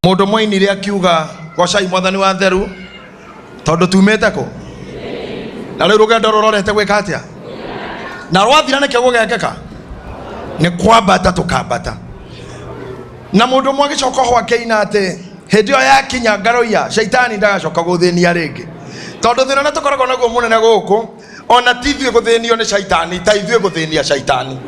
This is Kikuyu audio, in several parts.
Mũndũ mwainire akiuga gocai mwathani wa theru tondũ tumĩte kũ na rĩu rũgendo rũrorete gwĩka atĩa na rwathira nĩkĩo gũgekĩka nĩ kwambata tũkambata. Na mũndũ ũmwe agĩcoka ho akĩina atĩ hĩndĩ ĩyo yakinya ngaroia shaitani ndagacoka gũthĩnia rĩngĩ, tondũ thĩna ũrĩa tũkoragwo naguo mũnene gũkũ ona ti ithuĩ gũthĩnio nĩ shaitani ta ithuĩ gũthĩnia shaitani.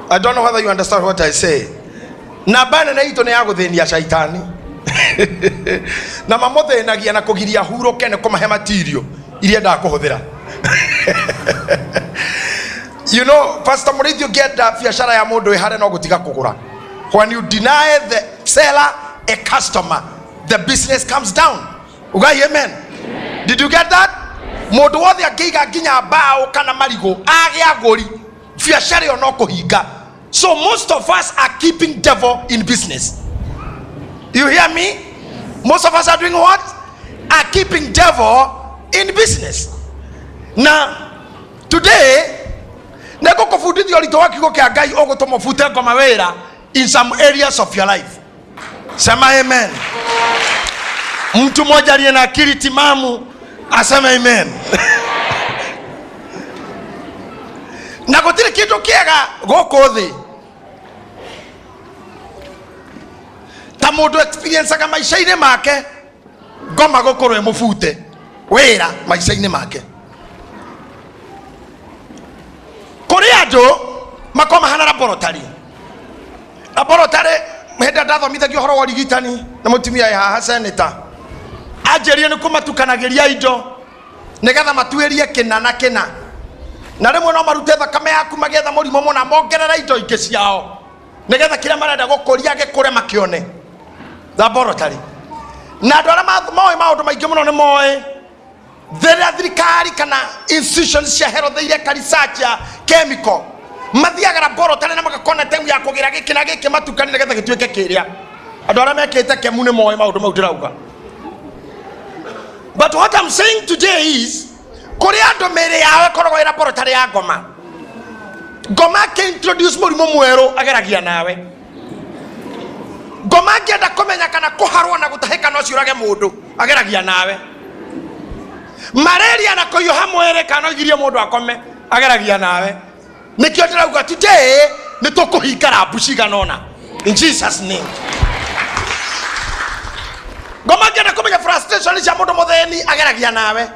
I don't know whether you understand what I say. Namba nene itũ nĩ ya gũthĩnia shaitani na mamũthĩnagia na kũgiria hurũke nĩ kũmahe material iria endaga kũhũthĩra. You know, Pastor Mũrĩithi, ũngĩenda biacara ya mũndũ ĩhare no gũtiga kũgũra. When you deny the seller a customer, the business comes down. Ugai amen. Did you get that? Mũndũ wothe angĩiga nginya mbaũ kana marigũ age agũri, biacara ĩyo no kũhinga. So most of us are keeping devil in business. You hear me? Most of us are doing what? Are keeping devil in business. Na today nĩngũkũbundithia ũritũ wa kiugo kĩa Ngai ũgũtũma ũbute ngoma wĩra in some areas of your life. Sema amen. Mtu mmoja aliye na akili timamu aseme amen. Na gũtirĩ kĩndũ kĩega gũkũ thĩ ta mũndũ experienceaga maica-inĩ make ngoma gũkorwo ĩmũbute wĩra maica-inĩ make. Kũrĩ andũ makorwo mahana laboratory. Laboratory hĩndĩ ĩrĩa ndathomithagio ũhoro wa ũrigitani na mũtumia wĩ haha senator anjĩrire nĩ kũmatukanagĩria indo nĩgetha matuĩrie kĩna na kĩna, na rĩmwe no marute thakame yaku magĩetha mũrimũ mũna mongerere indo ingĩ ciao nĩgetha kĩrĩa marenda gũkũria gĩkũre makĩone. Laboratory. Na andũ arĩa moĩ maũndũ maingĩ mũno nĩ moĩ rĩrĩa thirikari kana institutions cia health ireka research ya chemical mathiaga laboratory na magakorwo na time ya kũgĩra gĩkĩ na gĩkĩ matukanie nĩgetha gĩtuĩke kĩrĩa. Andũ arĩa mekĩte kemu nĩ moĩ maũndũ mau ndĩrauga. But what I'm saying today is kũrĩ andũ mĩĩrĩ yao ĩkoragwo ĩ laboratory ya ngoma. Ngoma akĩ-introduce mũrimũ mwerũ ageragia nawe. Ngoma angĩenda kũmenya kana kũharwo na gũtahĩka no ciũrage mũndũ ageragia nawe. Malaria na kũhiũha mwĩrĩ kana no igirie mũndũ akome ageragia nawe. Nĩkĩo ndĩrauga today nĩ tũkũhinga rambu cigana ũna in Jesus name. Ngoma angĩenda kũmenya frustration cia mũndũ mũthĩni ageragia nawe.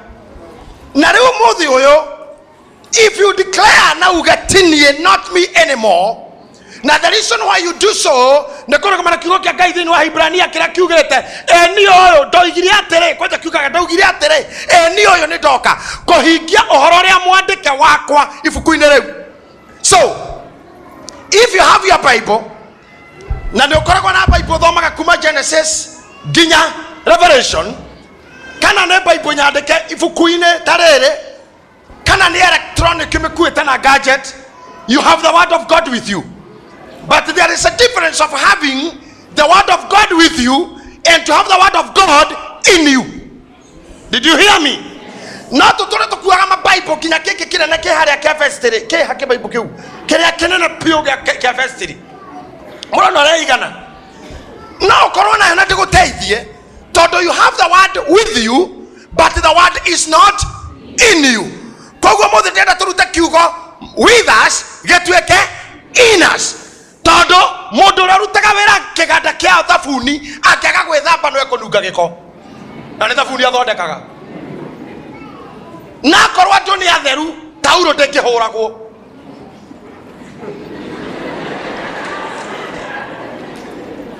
Na rĩu mũthĩ ũyũ if you declare na uge ti niĩ, not me anymore, na the reason why you do so nĩ kũrũgama na kiugo kĩa Ngai thĩinĩ wa Hibrania kĩrĩa kiugĩte eni ũyũ ndoigire atĩrĩ, kwanja kiugaga ndoigire atĩrĩ eni ũyũ nĩ ndoka kũhingia ũhoro ũrĩa mwandĩke wakwa ibuku-inĩ rĩu. So if you have your Bible na nĩ ũkoragwo na Bible ũthomaga kuma Genesis nginya Revelation, kana nĩ Bible nyandĩke ibuku-inĩ ta rĩrĩ, kana nĩ electronic mĩkuĩte na gadget, you have the word of God with you. But there is a difference of having the word of God with you and to have the word of God in you. Did you hear me? No tũtũre tũkuaga mabaibũ nginya gĩkĩ kĩnene kĩ harĩa kĩa vestry, kĩ ha kĩbaibũ kĩu kĩrĩa kĩnene biũ kĩa vestry, mũrona ũrĩa igana, no ũkorwo nayo na ndĩgũteithie tondũ you have the word with you but the word is not in you. Koguo mũthĩ ndĩrenda tũrute kiugo with us gĩtuĩke in us, tondũ mũndũ ũrĩa ũrutaga wĩra kĩganda kĩa thabuni angĩaga gwĩthamba no ekũnunga gĩko, na nĩ thabuni athondekaga. Na akorwo andũ nĩ atheru, taurũ ndĩngĩhũragwo.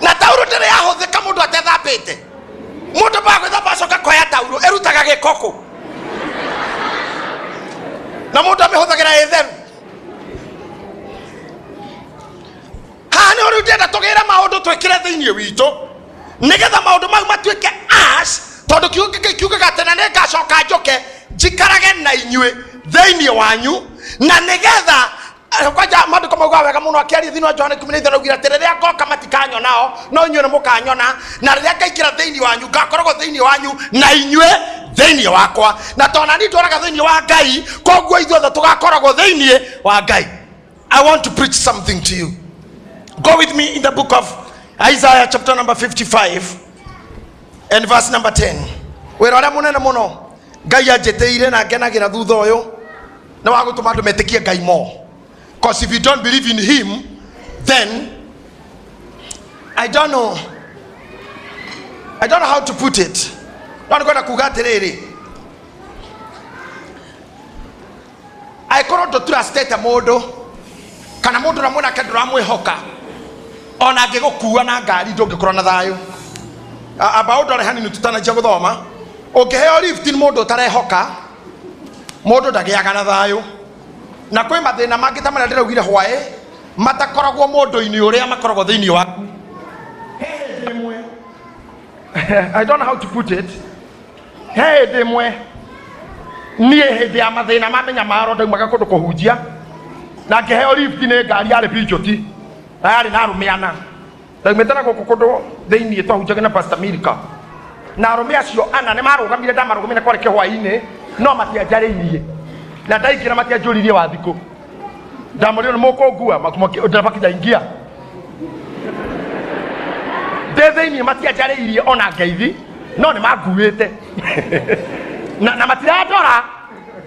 Na taurũ ndĩrĩ yahũthĩka mũndũ atethambĩte. Mũndũ ambaga gwĩthamba acoka koya taurũ ĩrutaga gĩko kũ, na mũndũ amĩhũthagĩra ĩ theru. Haha nĩho rĩu ndĩrenda tũgĩre maũndũ twĩkĩre thĩinĩ witũ nĩgetha maũndũ mau matuĩke us, tondũ kiugo gĩkĩ kiugaga atĩ na nĩngacoka njoke njikarage na inyuĩ thĩinĩ wanyu, na nĩgetha kwanja maandĩko maugaga wega mũno akĩaria thĩinĩ wa Johana 15 augire atĩ rĩrĩa ngoka matikanyonao no inyuĩ nĩ mũkanyona, na rĩrĩa ngaingĩra thĩinĩ wanyu ngakoragwo thĩinĩ wanyu na inyuĩ thĩinĩ wakwa, na tondũ nani ndũraga thĩinĩ wa Ngai, koguo ithuothe tũgakoragwo thĩinĩ wa Ngai. I want to preach something to you. Go with me in the book of Isaiah chapter number 55 and verse number 10. Wĩra ũrĩa mũnene mũno Ngai anjĩtĩire na ngenagĩra thutha ũyũ nĩ wa gũtũma andũ metĩkie Ngai more. Because if you don't believe in him, then I don't know. I don't know how to put it. No nĩ kwenda kuga atĩrĩrĩ, angĩkorwo ndũtrustĩte mũndũ kana mũndũ ũrĩa mwanake ndũramwĩhoka, ona angĩgũkua na ngari ndũngĩkorwo na thayũ. Amba ũndore hanini tũtananjia gũthoma. Ũngĩheo lift nĩ mũndũ ũtarehoka, mũndũ ndagĩaga na thayũ. Na kwĩ mathĩna mangĩ ta marĩa ndĩraugire hwaĩ matakoragwo mũndũ-inĩ ũrĩa makoragwo thĩinĩ waku. He hĩndĩ ĩmwe, I don't know how to put it. He hĩndĩ ĩmwe niĩ hĩndĩ ya mathĩna ma mĩnyamaro ndaumaga kũndũ kũhunjia na ngĩheo lift nĩ ngari yarĩ Peugeot na yarĩ na arũme ana. Ndaumĩte na gũkũ kũndũ thĩinĩ twahunjagia na Pastor Milka, na arũme acio ana nĩ marũgamire, ndamarũgamire kwarĩ kĩhwainĩ, no matianjarĩirie, na ndaingĩra matianjũririe wa thikũ. Ndamũrire nĩ mũkũngua, ndereba kijaingia ndĩ thĩinĩ, matianjarĩirie ona ngeithi, no nĩ manguĩte na matirandora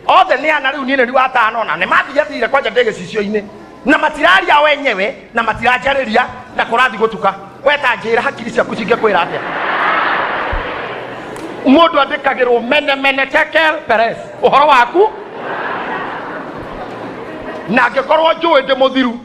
othe nĩ ana. Rĩu niĩ nĩ wa tano na nĩ mathiathire kwanja ndĩ gĩcicio-inĩ na matiraria wenyewe na matiranjarĩria na kũrathi gũtuka. We ta njĩra, hakiri ciaku cingĩkwĩra atĩa? Mũndũ andĩkagĩrwo mene mene tekel peres ũhoro waku, na angĩkorwo njũĩ ndĩ mũthiru.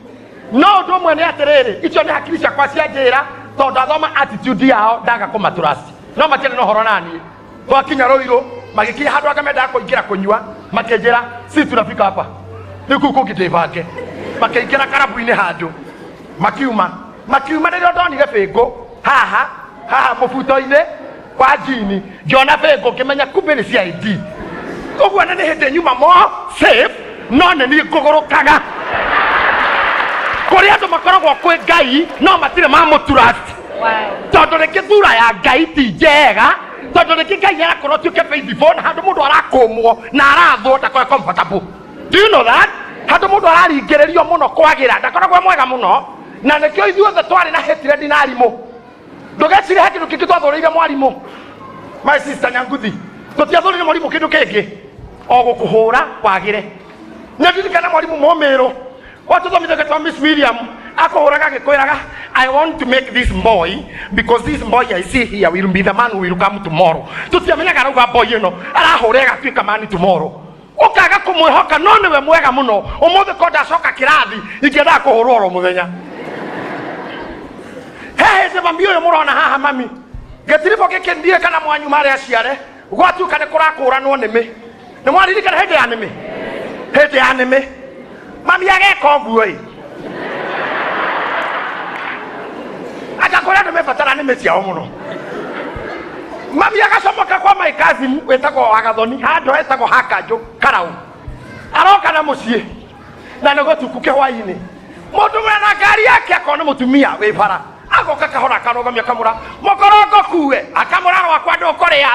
No ũndũ ũmwe nĩ atĩrĩrĩ, icio nĩ hakiri ciakwa cia njĩra, tondũ ndathoma attitude yao ndaga kũmatrust, no matiarĩ na ũhoro naniĩ. Twakinya Rũirũ, magĩkinya handũ anga mendaga kũingĩra kũnyua, makĩnjĩra si tunafika hapa, rĩu kũu kũngĩ ndĩbange. Makĩingĩra karabu-inĩ handũ, makiuma rĩrĩa ndonire bĩngũ haha haha mũbuto-inĩ wa njini, ngĩona bĩngũ ngĩmenya kumbe nĩ CID. Ũguo nĩ hĩndĩ nyuma mo safe, no nĩ niĩ ngũgũrũkaga. Kũrĩ andũ makoragwo kwĩ Ngai no matirĩ mamũtrust, tondũ rĩngĩ thura ya Ngai ti njega, tondũ rĩngĩ Ngai arakorwo atuĩke faithful na handũ mũndũ arakũmwo na arathwo ndakorwo comfortable. Do you know that handũ mũndũ araringĩrĩrio mũno kwagĩra ndakoragwo e mwega mũno? Na nĩkĩo ithuothe twarĩ na hatred na arimũ. Ndũgecirie he kĩndũ kĩngĩ twathũrĩire mwarimũ. My sister Nyanguthi, tũtiathũrĩire mwarimũ kĩndũ kĩngĩ o gũkũhũra wagĩre. Nĩ ndirikana mwarimũ mũmĩrũ watũthomithia twa Miss William, akũhũraga agĩkwĩraga, "I want to make this boy because this boy I see here will be the man who will come tomorrow." Tũtiamenyaga arauga boy ĩno arahũra ĩgatuĩka man tomorrow. Ũkaga kũmwĩhoka, no nĩwe mwega mũno. Ũmũthĩ ko ndacoka kĩrathi ingĩendaga kũhũrwo oro mũthenya. He hĩndĩ mami ũyũ mũrona haha, mami gĩtiribũ gĩkĩ ndiĩ kana mwanyu marĩ aciare, gwatuĩka nĩ kũrakũranwo nĩmĩ. Nĩ mwaririkana hĩndĩ ya nĩmĩ? Hĩndĩ ya nĩmĩ mami ageka ũguo ĩ, agakora andũ mebatara nĩmĩ ciao mũno. Mami agacomoka kwa my cousin wĩtagwo Wagathoni, handũ hetagwo Hakanjũ Karau. Aroka na mũciĩ na nĩ gũtuku kĩhwainĩ, mũndũ wena ngari yake akona mũtumia wĩ bara, agoka kahora akarũgamia, akamũra mũkorongo kue, akamũra rwakwa ndũkũrĩa,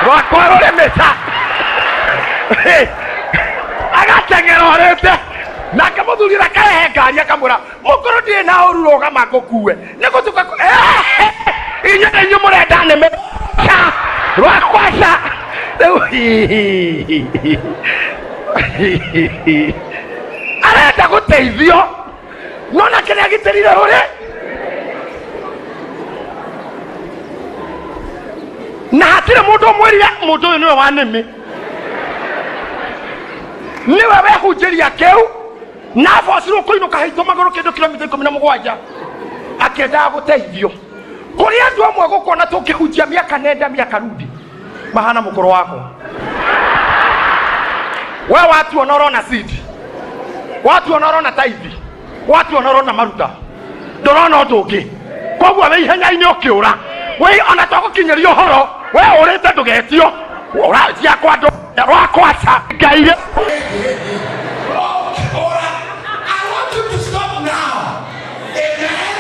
rwakwa rũrĩ mĩca. Agateng'era orĩte nake mũthuri ũrĩa akarehe ngari, akamwĩra mũkũrũ ndirĩ na ũru, rũgama ngũkue, nĩ gũtuka inyuĩ nĩ inyuĩ mũrenda nĩmĩ ca rwakwa ca. Rĩu arenda gũteithio no nake nĩ agitĩrire rũrĩ na hatirĩ mũndũ ũmwĩrire mũndũ ũyũ nĩwe wa nĩmĩ, nĩwe wehunjĩria kĩu na abocirwo kũinũka haitũ magũrũ kĩndũ kilomita 17 akĩendaga gũteithio. Kũrĩ andũ amwe gũkona tũngĩhunjia mĩaka nenda mĩaka rudi mahana mũkũrũ wakwa. We watuona ũrona seed, watuona ũrona taithi, watuona ũrona maruta, ndũrona ũndũ ũngĩ. Koguo wĩ ihenya-inĩ ũkĩũra, wĩ ona twagũkinyĩria ũhoro we ũrĩte ndũgetio ũraciakwa ndũ rwakwa ca Ngai. Ora, I want you to stop now. Amen.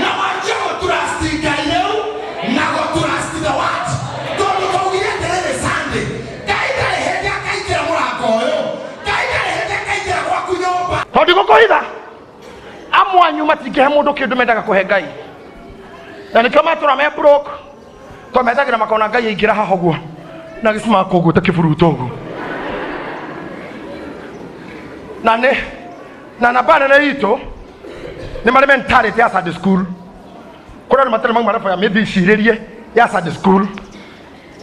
Na wanjie gũtrust Ngai rĩu na gũtrust the word. Tondũ twaugire atĩrĩrĩ Sunday, Ngai ndarĩ hĩndĩ akaingĩra mũrango ũyũ. Ngai ndarĩ hĩndĩ akaingĩra gwaku nyũmba. Tondũ gũkũhitha. Amwe anyu matingĩhe mũndũ kĩndũ mendaga kũhe Ngai, na nĩkĩo matũra me broke, to metagĩra makona Ngai aingĩra haha ũguo na gĩcimaka ũguo ta kĩburuto ũguo. Na nĩ na namba nene itũ nĩ marĩ mentality ya Sunday school. Kũrĩ andũ matarĩ mauma level ya mĩthicirĩrie ya Sunday school.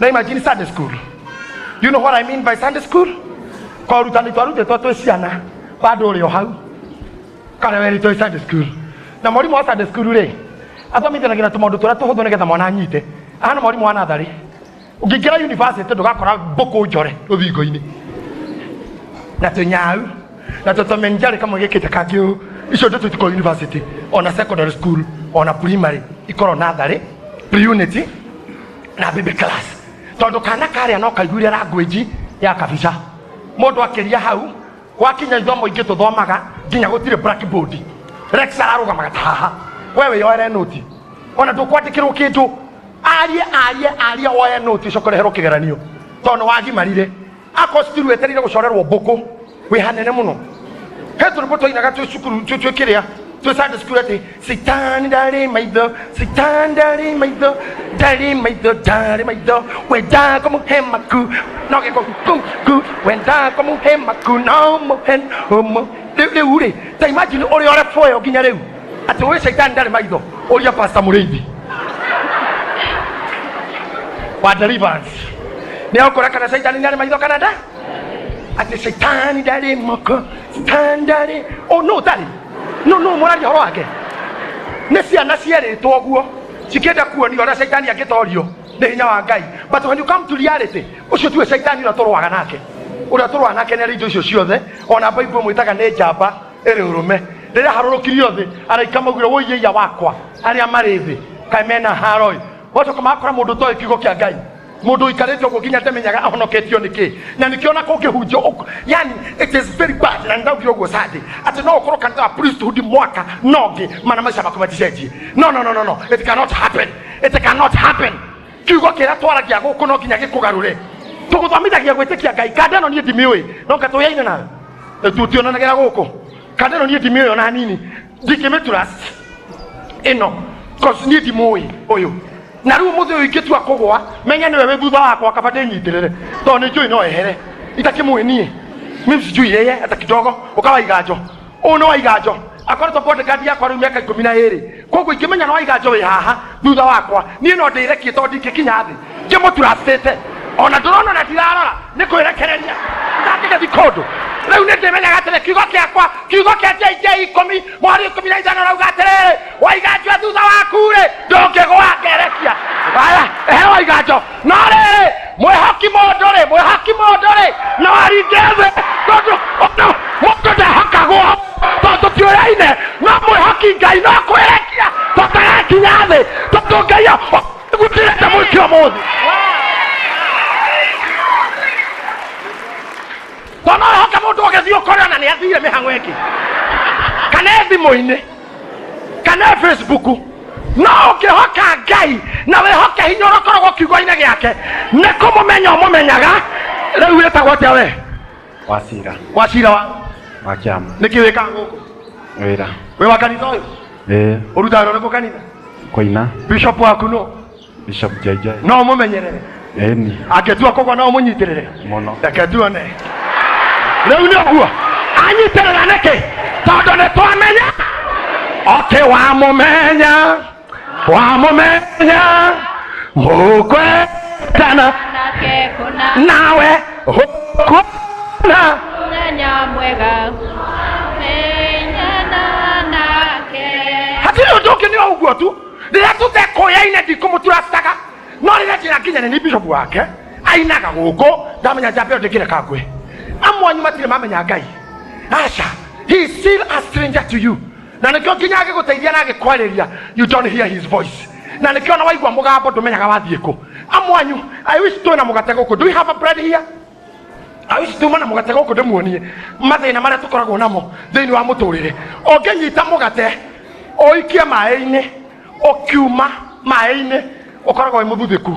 Na imagine Sunday school. Do you know what I mean by Sunday school? Kwa ũrutani twarutĩtwo twĩ ciana bado ũrĩ o hau kana werĩtwo Sunday school. Na mwarimũ wa Sunday school rĩ, athomithanagia na tũmaũndũ tũrĩa tũhũthũ nĩgetha mwana anyite. Ahana mwarimũ wa natharĩ. Ũngĩingĩra university ndũgakora mbũkũ njore rũthingo-inĩ na tũnyau na tũtomenjarĩ kamwe gĩkĩte kangĩ ũũ. Icio ndeto itikorwo university, ona secondary school, ona primary, ikorwo natharĩ, pre-unit na baby class, tondũ kana karĩa no kaiguire language ya kabica. Mũndũ akĩria hau wakinya ithomo ingĩ tũthomaga nginya gũtirĩ blackboard, rex ararũgamaga ta haha, we wĩyoere noti, ona ndũkwandĩkĩrwo kĩndũ, arie arie arie, woe noti, ũcoke ũreherwo kĩgeranio tondũ nĩ wagimarire. Akorwo cukuru wetereire gũcorerwo mbũkũ wĩ hanene mũno. He tũrĩmbo twainaga twĩ cukuru, twĩ kĩrĩa, twĩ Sunday school, atĩ Sitani ndarĩ maitho, Sitani ndarĩ maitho, ndarĩ maitho, ndarĩ maitho, wenda kũmũhe maku no gĩko ku ku, wenda kũmũhe maku no mũhe ũmũ. Rĩu rĩ, ta imagine ũrĩa ũrebwo ĩyo nginya rĩu atĩ ũĩ Shaitani ndarĩ maitho. Ũria Pastor Mũrĩithi wa Deliverance nĩ agũkora kana Shaitani nĩ arĩ maitho kana nda, atĩ Shaitani ndarĩ moko, Shaitani ndarĩ o no ndarĩ no no mũraria ũhoro wake. Nĩ ciana cierĩtwo ũguo cikĩenda kuonio ũrĩa Shaitani angĩtorio nĩ hinya wa Ngai, but when you come to reality, ũcio tiwe Shaitani ũrĩa tũrũaga nake. Ũrĩa tũrũaga nake nĩ arĩ indo icio ciothe, ona Bible mwĩtaga nĩ njamba ĩrĩ ũrũme. Rĩrĩa harũrũkirio thĩ, araika maugire, "Wũiyeia wakwa arĩa marĩ thĩ kaĩ mena haroi." Wacoka magakora mũndũ ũtoĩ kiugo kĩa Ngai, mũndũ ũikarĩte ũguo nginya ndamenyaga ahonoketio nĩkĩ, na nĩkĩo ona kũngĩhunjio yani it is very bad. Na ndaugire ũguo Sunday atĩ no ũkorwo kanitha wa priesthood mwaka no ngĩ mana maica maku maticenjie. No, no, no, no, no, it cannot happen, it cannot happen. Kiugo kĩrĩa twaragia gũkũ no nginya gĩkũgarũre. Tũgũthomithagia gwĩtĩkia Ngai. Kanda ĩno niĩ ndimĩũĩ, no ngatũyaine nawe tutionanagĩra gũkũ. Kanda ĩno niĩ ndimĩũĩ ona hanini, ndingĩmĩtrust ĩno cause niĩ ndimũĩ ũyũ. Na rĩu mũthĩ ũyũ ingĩtua kũgwa, menya nĩwe wĩ thutha wakwa, kaba ndĩnyitĩrĩre tondũ nĩ njũĩ no ehere itakĩmũĩ niĩ. Mimi sijui yeye hata kidogo. Ũkawa iganjo ũyũ nĩ wa iganjo, akoretwo bodyguard yakwa rĩu mĩaka 12. Koguo ingĩmenya nĩ wa iganjo wĩ haha thutha wakwa, niĩ no ndĩrekie tondũ ndingĩkinya thĩ ngĩmũturastĩte. Ona ndũrona na ndirarora nĩ kwĩrekereria ndangĩgathi kũndũ. Rĩu nĩ ndĩmenyaga atĩrĩ, kiugo kĩakwa, kiugo kĩa JJ 10 mweri 15 rauga atĩrĩrĩ, waiganjo thutha waku rĩ, ndũngĩgwa. Ngerekia aya ehe waiganjo. No rĩrĩ, mwĩhoki mũndũ rĩ, mwĩhoki mũndũ rĩ, no aringe thĩ, tondũ ona mũndũ ndehokagwo tondũ tũtiũyaine. No mwĩhoki Ngai no kwĩrekia tũtagakinya thĩ, tondũ Ngai gũtirenda mwĩke ũmũthĩ, tondũ no wĩhoke mũndũ ũgĩthiĩ ũkore ona nĩ athire mĩhang'o ĩngĩ, kana e thimũ-inĩ, kana e Facebook. No ũngĩhoka Ngai na wĩhoke hinya ũrĩa ũkoragwo kiugo-inĩ gĩake, nĩ kũmũmenya ũmũmenyaga. Rĩu wĩtagwo atĩa we? Wacira. Wacira wa? Wa kĩama. Nĩkĩ wĩkaga gũkũ? Wĩra. Wĩ wa kanitha ũyũ? Ĩĩ. Ũrutaga wĩra ũrĩkũ kanitha? Kũina. Bishop waku no? Bishop JJ. No ũmũmenyerere? Ĩni. Angĩtua kũgwa no ũmũnyitĩrĩre? Mũno. Reke tuone rĩu nĩ ũguo anyitĩrĩra nĩkĩ, tondũ nĩ twamenya atĩ wamũmenya, wamũmenya mũkwendana nake kũna nawe ũkuona mũthenya mwega menyana nake. Hatirĩ ũndũ ũngĩ, nĩ o ũguo tu. Rĩrĩa tũtekũyaine ndikũmũturastaga, no rĩrĩa njĩra nginya nĩ bishop wake ainaga gũkũ, ndamenya njamba ĩyo ndĩngĩreka ngwe. Amwe anyu matirĩ mamenya Ngai, aca, he is still a stranger to you, na nĩkĩo nginya agĩgũteithia na agĩkwarĩria you don't hear his voice, na nĩkĩo ona waigua mũgambo ndũmenyaga wathiĩ kũ. Amwe anyu, I wish twĩna mũgate gũkũ. Do we have a bread here? I wish tuma na mũgate gũkũ ndĩmuonie mathĩna marĩa tũkoragwo namo thĩinĩ wa mũtũrĩre. Ũngĩnyita mũgate ũikie maĩ-inĩ, ũkiuma maĩ-inĩ ũkoragwo wĩ mũthuthĩku,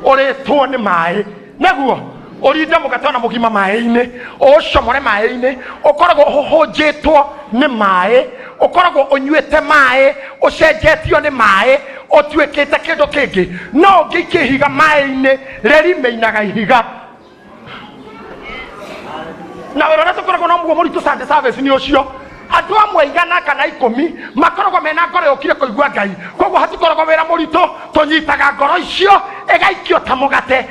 ũrĩtwo nĩ maĩ. Nĩguo ũrinde mũgate ona mũgima maĩ-inĩ, ũũcomore maĩ-inĩ, ũkoragwo ũhũhũnjĩtwo nĩ maĩ. Ũkoragwo ũnyuĩte maĩ, ũcenjetio nĩ maĩ, ũtuĩkĩte kĩndũ kĩngĩ. No ũngĩikia ihiga maĩ-inĩ, rĩrimeinaga ihiga. Na wĩra ũrĩa tũkoragwo na mũguo mũritũ Sunday service nĩ ũcio. Andũ amwe 100 kana 10 makoragwo mena ngoro yũkire kũigua Ngai, koguo hatikoragwo wĩra mũritũ. Tũnyitaga ngoro icio ĩgaikio ta mũgate,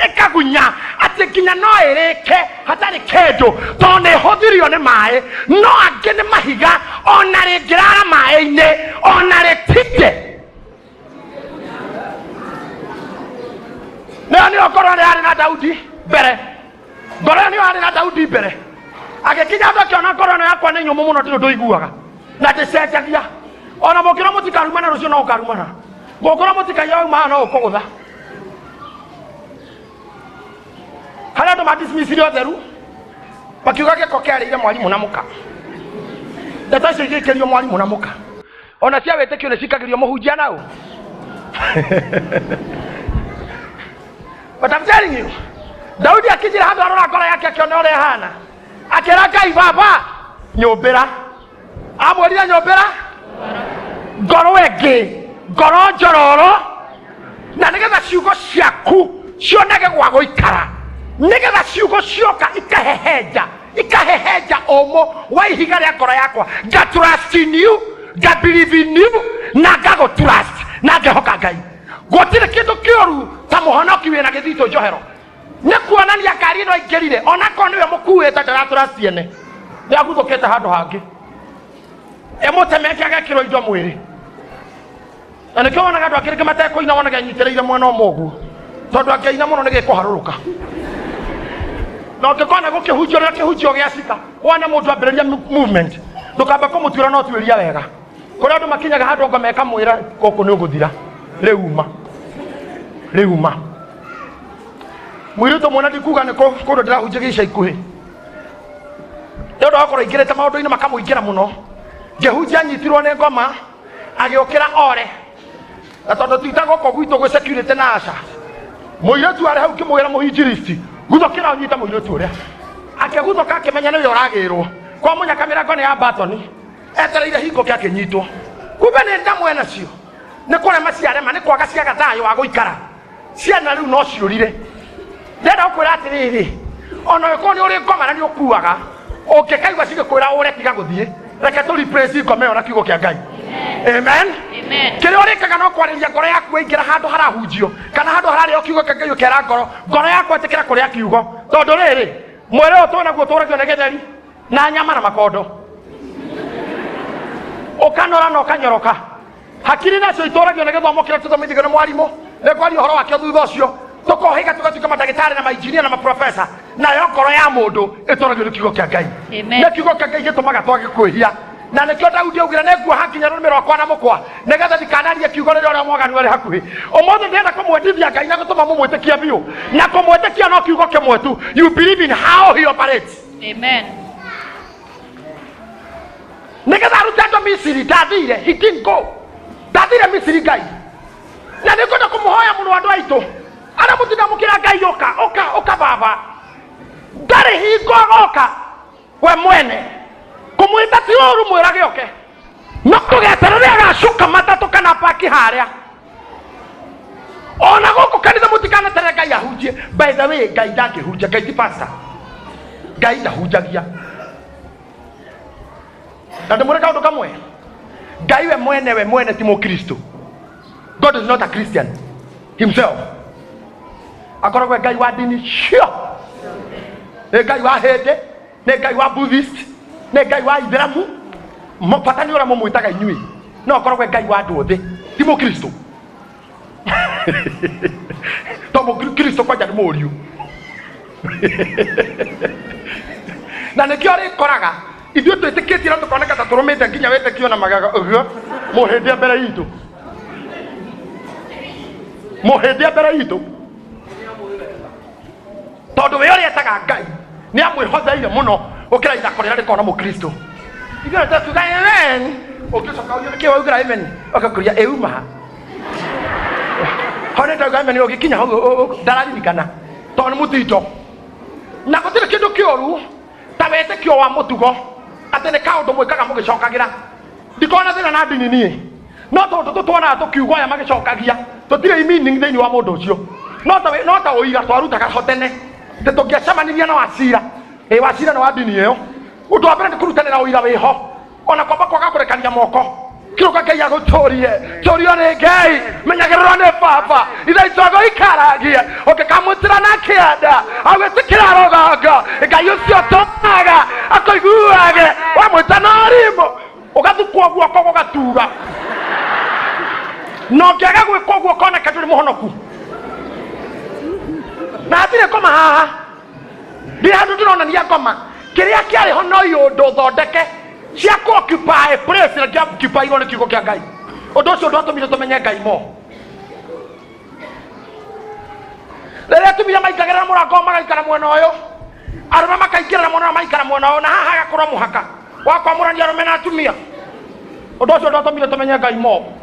ĩkagunya atĩ nginya no ĩrĩke hatarĩ kĩndũ, tondũ nĩ ĩhũthirio nĩ maĩ. No angĩ nĩ mahiga, ona rĩngĩrara maĩ-inĩ ona rĩtinde. Nĩyo nĩyo ngoro ĩrĩa yarĩ na Daudi mbere, ngoro ĩyo nĩyo yarĩ na Daudi mbere. Agĩkinya andũ akĩona ngoro ĩno yakwa nĩ nyũmũ mũno, ndirĩ ũndũ iguaga na ndĩcenjagia. Ona mũngĩrwo mũtikarumana rũciũ no ũkarumana, mũngĩrwo mũtikaiya wauma haha no ũkũgũtha. Harĩa andũ madismissire ũtheru makiuga gĩko kĩarĩire mwarimũ na mũka, ndeto icio igĩikĩrio mwarimũ na mũka. Ona cia wĩtĩkio nĩ cikagĩrio mũhunjia nao. But I'm telling you, Daudi akinyire handũ arora ngoro yake akĩona ũrĩa ĩhana, akĩra Ngai, baba nyũmbĩra. Amwĩrire nyũmbĩra ngoro ĩngĩ, ngoro njororo, na nĩgetha ciugo ciaku cionage gwa gũikara, nĩgetha ciugo cioka ikahehenja, ikahehenja ũmũ wa ihiga rĩa ngoro yakwa. Nga trust in you, nga believe in you, na ngagũ trust na ngehoka Ngai. Gũtirĩ kĩndũ kĩũru ta mũhonoki wĩna gĩthitũ njohero. Nĩ kuonania ngari ĩno aingĩrire, onakorwo nĩwe mũkuĩte, ndaratrust ene, nĩ aguthũkĩte handũ hangĩ, ĩmũtemete agekĩrwo indo mwĩrĩ. Na nĩkĩo wonaga andũ angĩ rĩngĩ matekũina, wonaga anyitĩrĩire mwena ũmwe ũguo, tondũ angĩina mũno nĩ gĩkũharũrũka. Na ũngĩkona gũkĩhunjio rĩrĩa kĩhunjio gĩacika, wona mũndũ ambĩrĩria movement, ndũkamba kũmũtuĩra, no tuĩria wega. Kũrĩa andũ makinyaga handũ ngoma ĩkamwĩra gũkũ nĩ ũgũthira, rĩu uma, rĩu uma. Mũirĩtu ũmwe, na ndikuga nĩ kũndũ ndĩrahunjagia ica ikuhĩ, nĩ ũndũ wa gũkorwo aingĩrĩte maũndũ-inĩ makamũingĩra mũno, ngĩhunjia anyitirwo nĩ ngoma agĩũkĩra ore. Na tondũ ti ta gũkũ gwitũ gwĩ security na aca, mũirĩtu arĩ hau ngĩmwĩra, mũhinjiristi, guthũkĩra ũnyite mũirĩtu ũrĩa. Akĩguthũka akĩmenya nĩwe ũragĩrwo kwa mũnyaka, mĩrango nĩ ya batoni, etereire hingo kĩ akĩnyitwo. Kumbe nĩ ndamwe nacio nĩ kũrema ciarema, nĩ kwaga ciaga thayũ wa gũikara. Ciana rĩu no ciũrire. Ndĩrenda gũkwĩra atĩrĩrĩ, ona ũngĩkorwo nĩ ũrĩ ngoma na nĩ ũkuaga, ũngĩkaigua cigĩkwĩra ũre tiga gũthiĩ, reke tũ replace ngoma ĩyo na kiugo kĩa Ngai. Amen. Amen. Kĩrĩa ũrĩkaga no kwarĩria ngoro yaku waingĩra handũ harahunjio kana handũ hararĩo kiugo kĩa Ngai, ũkera ngoro, ngoro yakwa ĩtĩkĩra kũrĩa kiugo, tondũ rĩrĩ mwĩrĩ ũyũ twĩnaguo tũragio nĩ gĩtheri na nyama na makondo, ũkanora na ũkanyoroka. Hakiri nacio itũragio nĩ gĩthomo kĩrĩa tũthomithagio nĩ mwarimũ, nĩ kwaria ũhoro wakĩo thutha ũcio, tũkohĩga tũgatuĩka mandagĩtarĩ na mainjinia na maprofesa. Nayo ngoro ya mũndũ ĩtũragio nĩ kiugo kĩa Ngai. Amen. Nĩ kiugo kĩa Ngai gĩtũmaga twage kwĩhia, na nĩkĩo Daudi augire, nĩ nguoha nginya rũrĩmĩ rwakwa na mũkwa, nĩgetha ndikanarie kiugo rĩrĩa ũrĩa mwaganu arĩ hakuhĩ. Ũmũthĩ ndĩrenda kũmwendithia Ngai na gũtũma mũmwĩtĩkie biũ, na kũmwĩtĩkia no kiugo kĩmwe tu: you believe in how he operates. Amen. Nĩgetha arute andũ Misiri, ndathire, he didn't go, ndathire Misiri Ngai. Na nĩ ngwenda kũmũhoya mũno, andũ aitũ arĩa mũtindamũkĩra Ngai, ũka, ũka, ũka baba. Ndarĩ hingo agoka we mwene kũmwĩta ti ũru, mwĩrage oke, no tũgeterere agacuka matatũ kana paki harĩa. Ona gũkũ kanitha mũtikanaterere Ngai ahunjie. By the way, Ngai ndangĩhunjia, Ngai ti pastor, Ngai ndahunjagia. Na ndĩmwĩre kaũndũ kamwe, Ngai we mwene, we mwene ti mũkristo. God is not a Christian himself. Akoragwo e Ngai wa ndini cio, nĩ Ngai wa hĩndĩ, nĩ Ngai wa Buddhist, nĩ Ngai wa Ithĩramu. Bata nĩ ũrĩa mũmwĩtaga inyuĩ, no akoragwo e Ngai wa andũ othe, ti mũkristo, to mũkristo kwanja nĩ mũriũ. Na nĩkĩo rĩkoraga ithuĩ twĩtĩkĩtie na tũkoneka ta tũrũmĩte nginya wĩtĩkio na magego ũguo. Mũhĩndĩ mbere itũ, mũhĩndĩ mbere itũ, tondũ we ũrĩa etaga Ngai nĩ amwĩhotheire mũno gũkĩra ithako rĩrĩa rĩkoragwo na mũkristo. Ithuĩ tũkiuga amen, ũngĩcoka ũrie nĩkĩ waugĩra amen, ũgakũria ĩuma ha ho nĩ ndauga amen, ũgĩkinya hau ndararirikana, tondũ nĩ mũtindo. Na gũtirĩ kĩndũ kĩũru ta wĩtĩkio wa mũtugo atĩ Atĩ nĩ kaũndũ mwĩkaga mũgĩcokagĩra. Ndikoragwo na thĩna na ndini niĩ, no tondũ tũtwonaga tũkiuga aya magĩcokagia, tũtirĩ meaning thĩinĩ wa mũndũ ũcio. No ta no ta ũira twarutaga ho tene, atĩ tũngĩacemanirie na Wachira, ĩ Wachira nĩ wa ndini ĩyo. Ũndũ wa mbere nĩ kũrutanĩra ũira wĩho. Ona kwamba kwaga kũrekania moko. Kiruka Ngai agũtũrie, tũrio nĩ Ngai, menyagĩrĩrwo nĩ baba, ithe witũ agũikaragie, ũngĩkamũtĩra na kĩanda, agwĩtĩkĩra rũgongo, Ngai ũcio ũtũmaga akũiguage, wamwĩta na ũrimũ, ũgathukwo guoko gũgatura. Na ũngĩaga gwĩka ũguo ũkoneka ndũrĩ mũhonoku. Na hatirĩ ngoma haha. Ndirĩ handũ ndĩronania ngoma. Kĩrĩa kĩarĩ ho no iũndũ thondeke cia kũ occupy place ĩrĩa kĩa-occupy-irwo nĩ kiugo kĩa Ngai. Ũndũ ũcio ndwatũmire tũmenye Ngai mo. Rĩrĩa atumia maingagĩrĩra mũrango magaikara mwena ũyũ, arũme makaingĩrĩra mwena ũyũ magaikara mwena ũyũ, na haha hagakorwo mũhaka wa kwamũrania arũme na atumia. Ũndũ ũcio ndwatũmire tũmenye Ngai mo,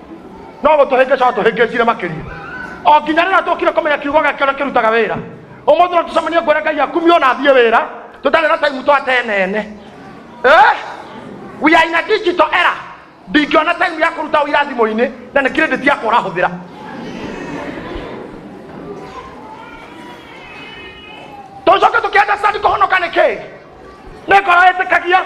no gũtũhĩngĩca watũhĩngĩcire makĩria, o nginya rĩrĩa twokire kũmenya kiugo gĩake ũrĩa kĩrutaga wĩra. Ũmũthĩ no tũcemanie ngwĩre Ngai akumio na athiĩ wĩra, tũtarĩ na time twatenene. Eh? We are in a digital era. Ndingĩona time ya kũruta ũira thimũ-inĩ na nĩ credit yakwa ũrahũthĩra. Tũcoke tũkĩ understand kũhonoka nĩ kĩĩ? Nĩ ngoro ĩtĩkagia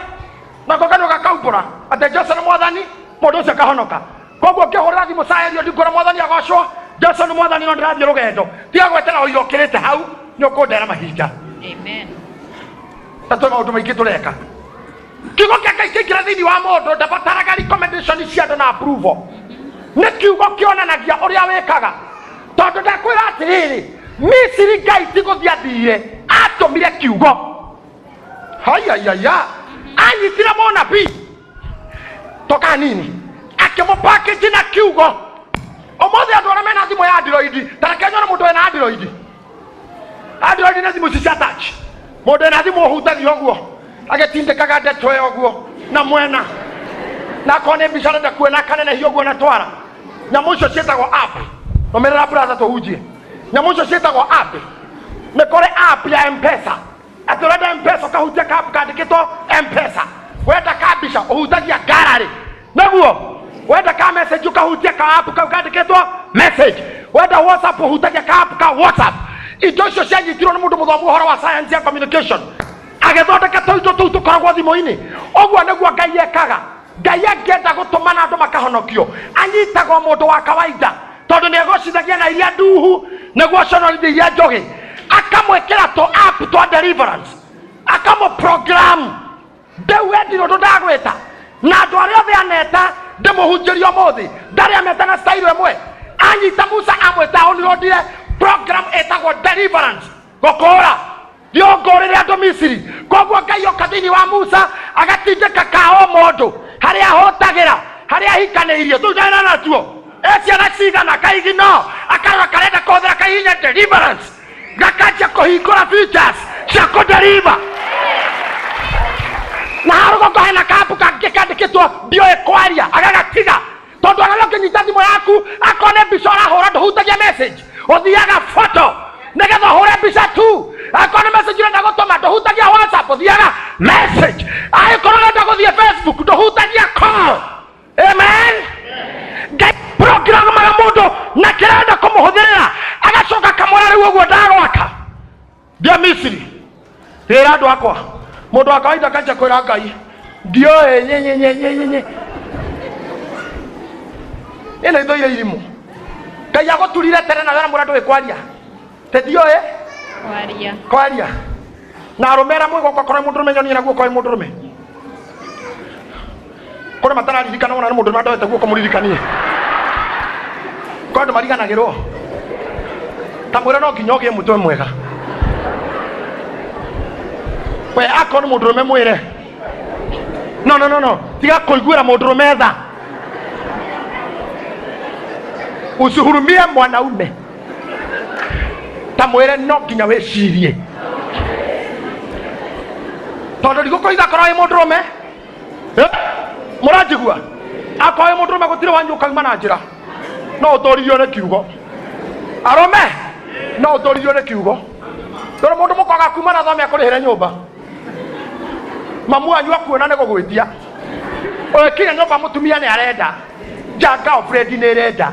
nako kanua gakaumbũra atĩ Jesu nĩ mwathani, mũndũ ũcio akahonoka. Koguo ngĩhũrĩra thimũ caerio ndingũra mwathani agocwo, Jesu nĩ mwathani no ndĩrathiĩ rũgendo. Tiga gwetera ũira ũkĩrĩte hau, nĩ ũkũndera mahinda. Amen. Na twĩ maũndũ maingĩ tũreka. Kiugo kĩa Ngai kĩingĩra thĩinĩ wa mũndũ ndabataraga recommendation cia andũ na approval. Nĩ kiugo kĩonanagia ũrĩa wĩkaga. Tondũ ndakwĩra atĩrĩrĩ, Misiri Ngai ti gũthiĩ athire, atũmire kiugo. Hayayaya, anyitire mũnabii toka nini akĩmũpackage na kiugo. Ũmũthĩ andũ arĩa mena thimũ ya Android, ta reke nyone mũndũ wĩna Android. Android nĩ thimũ ici cia touch. Mũndũ wĩna thimũ ũhutagia ũguo, agĩtindĩkaga ndeto ĩyo ũguo na mwena, na akorwo nĩ mbica arenda kuona akanenehia ũguo na twara. Nyamũ icio ciĩtagwo app. Rũmĩrĩra brother tũhunjie. Nyamũ icio ciĩtagwo app. Nĩ kũrĩ app ya M-Pesa. Atĩ ũrenda M-Pesa ũkahutia ka app kandĩkĩtwo M-Pesa. Wenda ka mbica ũhutagia gallery. Nĩguo wenda ka message ũkahutia ka app kau kandĩkĩtwo message. Wenda WhatsApp ũhutagia ka app ka WhatsApp. Indo icio cianyitirwo nĩ mũndũ mũthomu ũhoro wa science ya communication, agĩthondeka tũindo tũu tũkoragwo thimũ-inĩ. Ũguo nĩguo Ngai ekaga. Ngai angĩenda gũtũmana andũ makahonokio, anyitaga o mũndũ wa kawaida, tondũ nĩ egocithagia na iria nduhu nĩguo aconorithie iria njũgĩ, akamwĩkĩra tũ app twa deliverance, akamũ program ndĩu wendirwo ũndũ ndagwĩta na andũ arĩa othe aneta ndĩmũhunjĩrie ũmũthĩ ndarĩ ameta na style ĩmwe. Anyita Musa amwĩta aũnirondire program ĩtagwo deliverance, gũkũra thiongorĩre andũ Misiri. Koguo Ngai oka thĩinĩ wa Musa agatindĩka ka o mũndũ harĩa ahũtagĩra, harĩa ahikanĩirie tũigana natuo e ciana cigana kaigino, akarora karenda kũhũthĩra kaihinya deliverance, gakanjia kũhingũra features cia kũdeliver. Na harũgongo hena kambu kangĩ kandĩkĩtwo ndiũĩ kwaria, agagatiga, tondũ ona ũngĩnyita thimũ yaku akorwo nĩ mbica ũrahũra ndũhutagia message, ũthiaga photo nĩgetha ũhũre mbica tu. Akorwo nĩ message ũrenda gũtũma ndũhutagia WhatsApp, ũthiaga message. Angĩkorwo ũrenda gũthiĩ Facebook ndũhutagia call. Amen. Ngai programaga mũndũ na kĩrenda kũmũhũthĩrĩra, agacoka akamwĩra rĩu ũguo ndagwaka ndia Misiri rĩra andũ akwa. Mũndũ wa kawaida akanjia kwĩra Ngai ndiũĩ nyenyenyenyenyenye ĩno ithoire irimũ. Ngai agũturire tene na wera mũrĩa ndũĩ kwaria te ndiũĩ Kwaria. Kwaria. Na arũme arĩa mwĩ guoko, akorwo mũndũrũme nyonie na guoko, mũndũrũme kũrĩ matararirikana ona nĩ mũndũrũme andoete guoko mũririkanie, kwa andũ mariganagĩrwo. Ta mwĩre no nginya ũgĩe mũtwe mwega we, akorwo nĩ mũndũrũme mwĩre no no no no, tiga kũiguĩra mũndũrũme tha, usihurumie mwanaume. Ta mwĩre no nginya wĩcirie, tondũ ndigũkũitha korwo wĩ mũndũrũme. Mũranjigua? Akorwo wĩ mũndũrũme gũtirĩ wanyu ũkauma na njĩra, no ũtũririo nĩ kiugo. Arũme, no ũtũririo nĩ kiugo, tondũ mũndũ mũkoga kuma na thome akũrĩhĩre nyũmba. Mamu wanyu akuona nĩ gũgwĩtia. Ũgĩkinya nyũmba mũtumia nĩ arenda. Janga Alfred nĩ ĩrenda.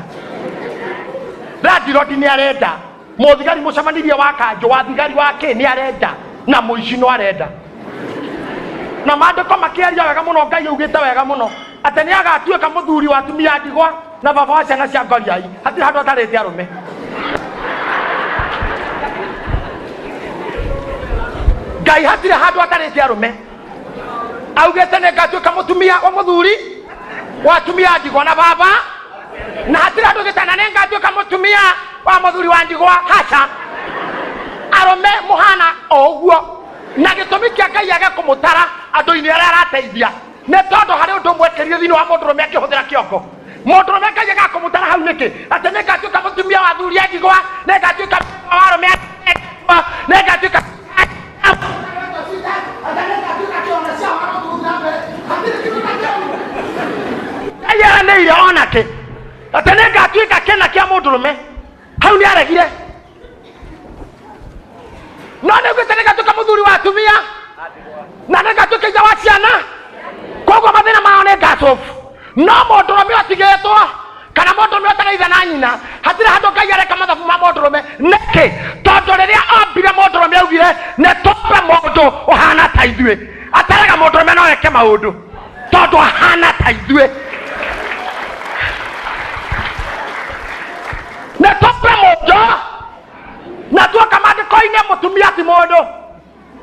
Landlord nĩ arenda. Mũthigari mũcemanirie wa kanjũ wa thigari wa kĩ nĩ arenda. Na mũici no arenda. Na maandĩko makĩaria wega mũno, Ngai augĩte wega mũno atĩ nĩ agatuĩka mũthuri wa atumia a ndigwa na baba wa ciana cia ngoriai. Hatirĩ handũ atarĩte arũme. Ngai hatirĩ handũ atarĩte arũme. Augĩte nĩ ngatuĩka mũtumia wa mũthuri wa atumia a ndigwa na baba, na hatirĩ handũ augĩte na nĩ ngatuĩka mũtumia wa mũthuri wa ndigwa. Haca, arũme mũhana o ũguo. Na gĩtũmi kĩa Ngai age kũmũtara andũ-inĩ arĩa arateithia nĩ tondũ harĩ ũndũ mwekĩrire thĩinĩ wa mũndũrũme akĩhũthĩra kĩongo. Mũndũrũme Ngai agaga kũmũtara hau nĩkĩ? Atĩ nĩ ngatuĩka mũtumia wa athuri a ndigwa, nĩ ngatuĩka wa arũme a ndigwa, nĩ ngatuĩka Ngai eranĩire onake atĩ nĩ ngatuĩka kĩna kĩa mũndũrũme. Hau nĩ aregire. No nĩ augĩte nĩ ngatuĩka mũthuri wa atumia na nĩ ngatuĩka ithe wa ciana, koguo mathĩna mao nĩ ngacobu. No mũndũrũme ũtigĩtwo kana mũndũrũme ũtarĩ ithe na nyina, hatirĩ handũ Ngai areka mathabu ma mũndũrũme. Nĩkĩ? Tondũ rĩrĩa ombire mũndũrũme augire nĩ tũmbe mũndũ ũhana ta ithuĩ. Ataraga mũndũrũme no eke maũndũ tondũ ahana ta ithuĩ. Nĩ tũmbe mũndũ na tuoka maandĩko-inĩ mũtumia ti mũndũ.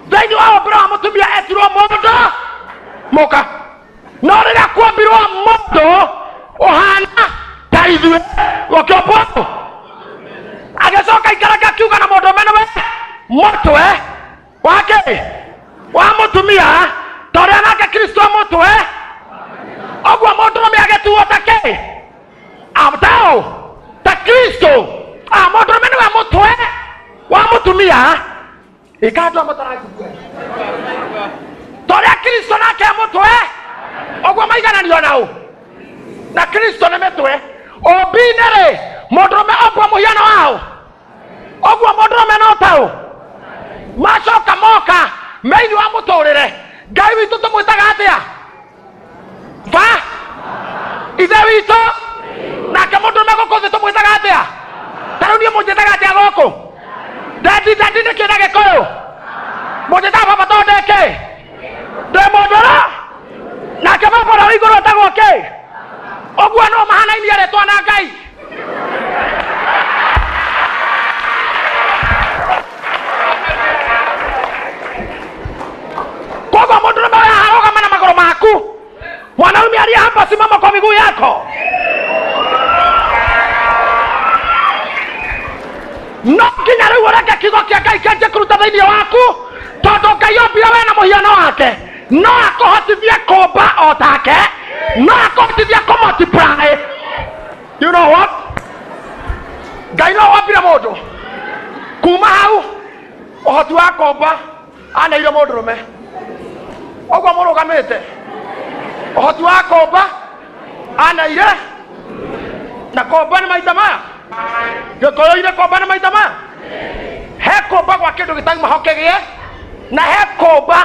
Thĩinĩ wa ũmbĩro wa mũtumia etirwo mũndũ mũka, no rĩrĩa kuombirwo mũndũ ũhana ta ithuĩ gũkĩũmbwo, agĩcoka ikaranga akiuga na mũndũ ũme nĩwe mũtwe wake wa mũtumia, ta ũrĩa nake Kristo mũtwe ũguo mũndũrũme agĩtuo ta kĩ atao ta Kristo. Mũndũrũme nĩwe mũtwe wa mũtumia, ĩka andũ a mũtaranjigua, ta ũrĩa Kristo nake mũtwe ũguo maigananio nao na Kristo nĩ mĩtwe. Ũmbi-inĩ rĩ, mũndũrũme ombwo mũhiano wao ũguo mũndũrũme no taũ macoka moka mĩini wa mũtũrĩre. Ngai witũ tũmwĩtaga atĩa? Ba ithe witũ. Nake mũndũrũme gũkũ thĩ tũmwĩtaga atĩa? Ta rĩu niĩ mũnjĩtaga atĩa gũkũ? Dadi, dadi nĩ kĩ na Gĩkũyũ? Mũnjĩtaga baba tondũ ndĩ kĩ? Ndĩ mũndũrũ. Nake baba ũrĩa wĩ igũrũ etagwo kĩ? Ũguo no mahanainie rĩtwa na Ngai. Koguo mũndũrũme ũyũ arũgama na magũrũ maku. Mwanaume aliye hapa, simama kwa miguu yako. No nginya rĩu ũreke kiugo kĩa Ngai kĩanjie kũruta thĩinĩ waku, tondũ Ngai ombire we na mũhiano wake. No akũhotithie kũmba o take, no akũhotithie kũ multiply. You know what? Ngai no wombire mũndũ kuma hau ũhoti wa kũmba aneire mũndũrũme ũguo mũrũgamĩte, ũhoti wa kũmba aneire. Na kũmba nĩ maita maya Gĩkũyũ-inĩ, kũmba nĩ maita maya. He kũmba gwa kĩndũ gĩtauma ho kĩgĩe, na he kũmba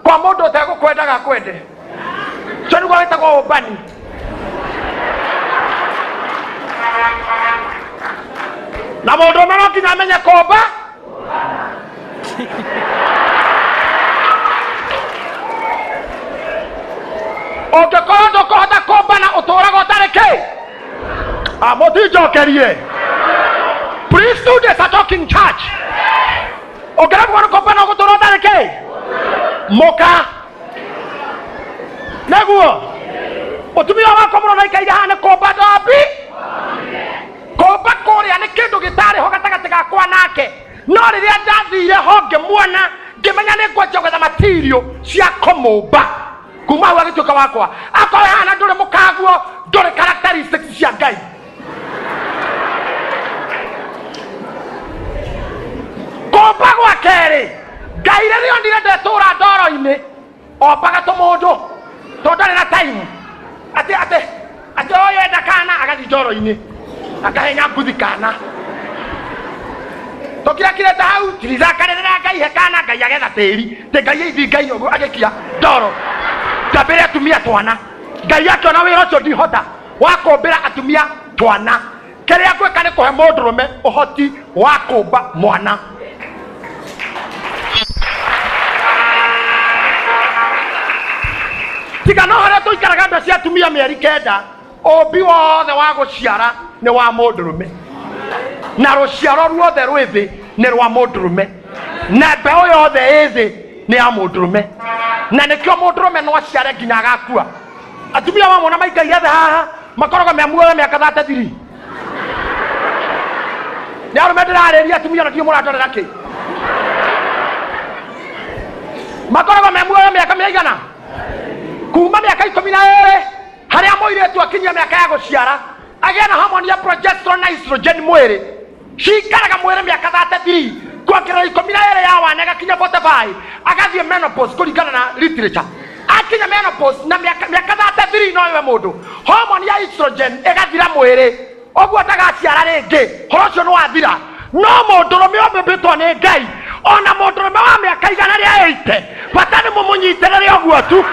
kwa mũndũ ũtegũkwendaga akwende. Ũcio nĩguo wĩtagwo ũmbani. Na mũndũ ũmwe no nginya amenye kũmba. Ũngĩkorwo ndũkũhota kũmbana, ũtũraga ũtarĩ kĩ. Mũtinjokerie. Please do this, a talking church. Ũngĩremwo nĩ kũmbana, ũgũtũra ũtarĩ kĩ mũka. Nĩguo mũtumia wakwa mũno naikaire haha nĩ kũmba ndombi. Kũmba kũrĩa nĩ kĩndũ gĩtarĩ ho gatagatĩ gakwa nake, no rĩrĩa ndathire ho ngĩmuona, ngĩmenya nĩ ngwanjia gwetha material cia kũmũmba. Kuma hau agĩtuĩka wakwa. Akorwo hana ndũrĩ mũkaguo, ndũrĩ characteristics cia Ngai. Kũmba gwa kerĩ, Ngai rĩrĩa onire ndetũra ndoro-inĩ, ombaga tũmũndũ tondũ ndarĩ na time atĩ atĩ atĩ ũyũ enda kana agathiĩ ndoro-inĩ akahenya nguthi kana. Tũkirakirĩte hau tirizakarĩrĩra Ngai he kana Ngai agetha tĩri tĩ Ngai ithinga-inĩ ũguo agĩkia ndoro ndambĩre atumia twana. Ngai akĩona wĩra ũcio ndihota wa kũmbĩra atumia twana, kĩrĩa ngwĩka nĩ kũhe mũndũrũme ũhoti wa kũmba mwana. Tiga no harĩa tũikaraga nda cia atumia mĩeri 9, ũmbi wothe wa gũciara nĩ wa mũndũrũme, na rũciaro ruothe rwĩ thĩ nĩ rwa mũndũrũme, na mbeũ yothe ĩ thĩ nĩ ya mũndũrũme, na nĩkĩo mũndũrũme no aciare nginya agakua. Atumia mamona maikaire thĩ haha makoragwo me muoyo mĩaka 33. Nĩ arũme ndĩrarĩria, atumia na ndiũ mũrandorera kĩ? Makoragwo me muoyo mĩaka mĩigana? Kuma mĩaka 12 harĩa mũirĩtu akinyia mĩaka ya gũciara, agĩa na homoni ya progesterone na estrogen mwĩrĩ, cikaraga mwĩrĩ mĩaka 33, kuongerera 12 ya wana ĩgakinya 45, agathiĩ menopause kũringana na literature. Akinya menopause na mĩaka 33 no ĩwe mũndũ, homoni ya estrogen ĩgathira mwĩrĩ, ũguo ndagaciara rĩngĩ, horo ũcio nĩ wathira. No mũndũrũme ũmbĩtwo nĩ Ngai, ona mũndũrũme wa mĩaka 180, bata nĩ mũmũnyitĩrĩre ũguo tu.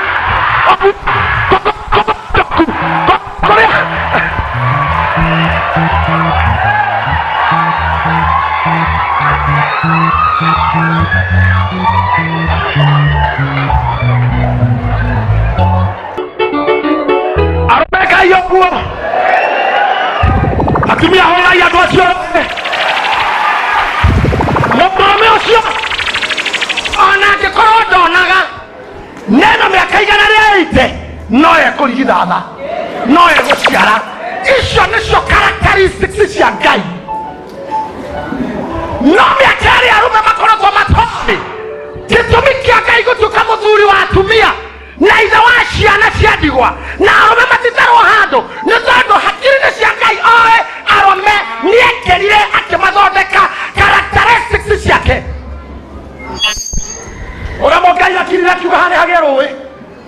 Arũme Ngai ũguo, atumia horai andũ acio othe. Mũndũrũme ũcio ona angĩkorwo ndonaga nena mĩaka 180, no ekũrigithatha, no egũciara. Icio nĩcio characteristics cia Ngai. No mĩaka ĩrĩa arũme makoretwo matoĩ gĩtũmi kĩa Ngai gũtuĩka mũthuri wa atumia na ithe wa ciana cia ndigwa, na arũme matitarwo handũ, nĩ tondũ hakiri-inĩ cia Ngai oĩ arũme nĩekĩrire akĩmathondeka characteristics ciake. Ũrĩa Ngai akirire akiuga harĩa hagĩe rũĩ,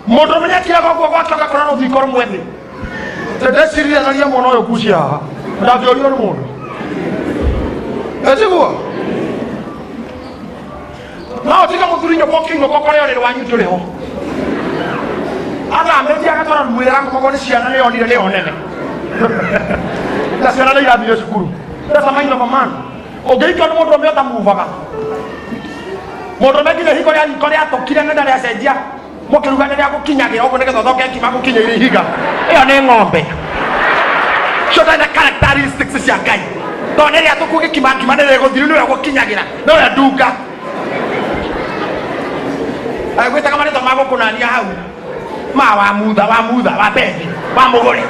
mũndũ ũrũme nĩakiraga ũguo gwake ũgakora rũthingo rũmwe thĩ. Ndeciririe tharia mwana ũyũ kucia haha ndangĩũrio nĩ mũndũ etiguo no ũtige mũthuri nyũmba ũkĩinũka ũkore ũrĩrĩ wanyu ndũrĩ ho, athamĩtie agatwara rumu ĩrĩa arakomagwo nĩ ciana, nĩ onire nĩyo nene na ciana nĩ irathire cukuru. That's a mind of a man. Ũngĩhikio nĩ mũndũ ũmwe ũtamuvaga, mũndũ ũmwe nginya ihingo rĩa riko rĩatũkire na ndarĩacenjia, mũkĩruga nĩ rĩagũkinyagĩra ũguo nĩgetha ũthonge ngima gũkinyĩire ihiga, ĩyo nĩ ng'ombe. Cio ndarĩ na characteristics cia Ngai, tondũ nĩ rĩatũku gĩkima ngima nĩ rĩgũthiru, nĩwe gũkinyagĩra nĩwe ndunga agwĩtaga marĩtwa ma gũkũnania hau ma wa mutha wa mutha wa bethi wa mũgũre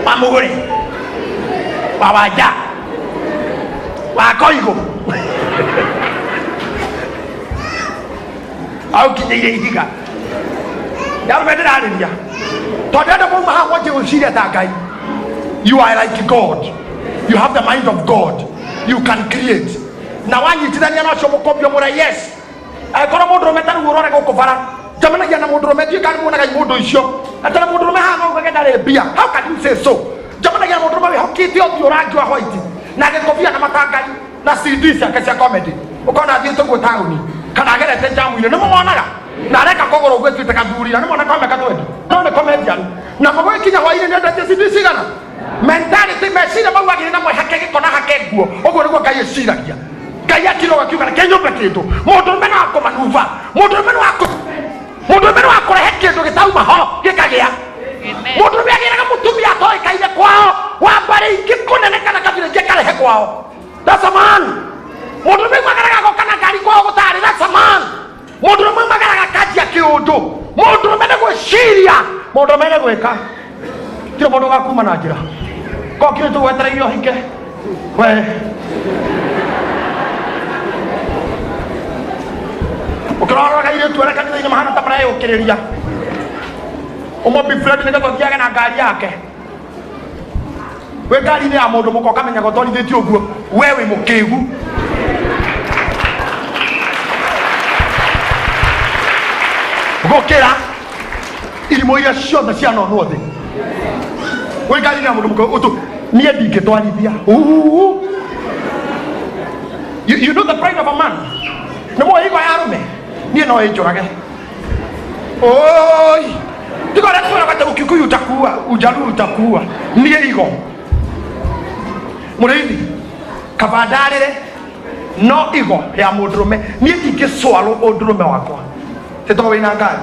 wa mũgũre wa wanja wa koigũ aukinyĩire ihiga. Ndarũme ndĩrarĩria tondũ andũ mauma haha mwanjie gwĩciria ta Ngai. You are like God, you have the mind of God, you can create. Na wanyitithania na ũcio mũkũmbio mũra yes. Angĩkorwo mũndũrũme ta rĩu ũrore gũkũ bara, njemanagia na mũndũrũme, ndiũĩ kana nĩmuonaga mũndũ icio atĩ mũndũrũme haha no ugage ndarĩ mbia. How can you say so? Njemanagia na mũndũrũme wĩhokĩte ũthiũ rangi wa white na gĩkobia na matangari na CD ciake cia comedy, ũkona athiĩte ũguo taũni kana agerete njamu-inĩ, nĩ mũmonaga na areka kũgũrũ ũguo ĩtuĩte gathuri, na nĩ mona kameka twendi no nĩ comedian, na mũgũgĩkinya hwainĩ nĩ endetie CD cigana. Mentality, meciria mau agĩrĩ na hake gĩko na hake nguo, ũguo nĩguo Ngai eciragia. Ngai akira ũgakiuga reke nyũmbe kĩndũ. Mũndũrũme no akũmanuva, mũndũrũme no akũ mũndũrũme no akũrehe kĩndũ gĩtauma ho gĩkagĩa. Mũndũrũme agĩraga mũtumia atoĩkaine kwao wa mbarĩ ingĩ kũnene kana kabira ingĩ akarehe kwao. That's a man. Mũndũrũme umagaraga agoka na ngari kwao gũtarĩ. That's a man. Mũndũrũme umagaraga akanjia kĩũndũ. Mũndũrũme nĩ gwĩciria, mũndũrũme nĩ gwĩka. Tirĩ mũndũ ũgakuma na njĩra ko kĩrĩ tũgwetereire ũhike we. Ũkĩroraga airĩtu arĩa kanitha-inĩ mahana ta mareyũkĩrĩria, ũmũ befriend nĩgetha ũthiage na ngari yake. Wĩ ngari-inĩ ya mũndũ mũka ũkamenyaga ũtwarithĩtie ũguo, we wĩ mũkĩgu. Gũkĩra irimũ iria ciothe cianonwo thĩ, wĩ ngari-inĩ ya mũndũ mũka ũtũ Niĩ ndingĩtwarithia. Uhu. You know the pride of a man. Nĩ mũĩ igo ya arũme? Niĩ no ĩnjũrage. Oi. Tiga ũrĩa twĩraga atĩ Ũkikuyu utakuua, Ujaluo utakuua. Niĩ igo. Mũrĩithi, kaba ndarĩre no igo ya mũndũrũme. Niĩ ndingĩcwalũ ũndũrũme wakwa. Tĩ tondũ wĩna ngari.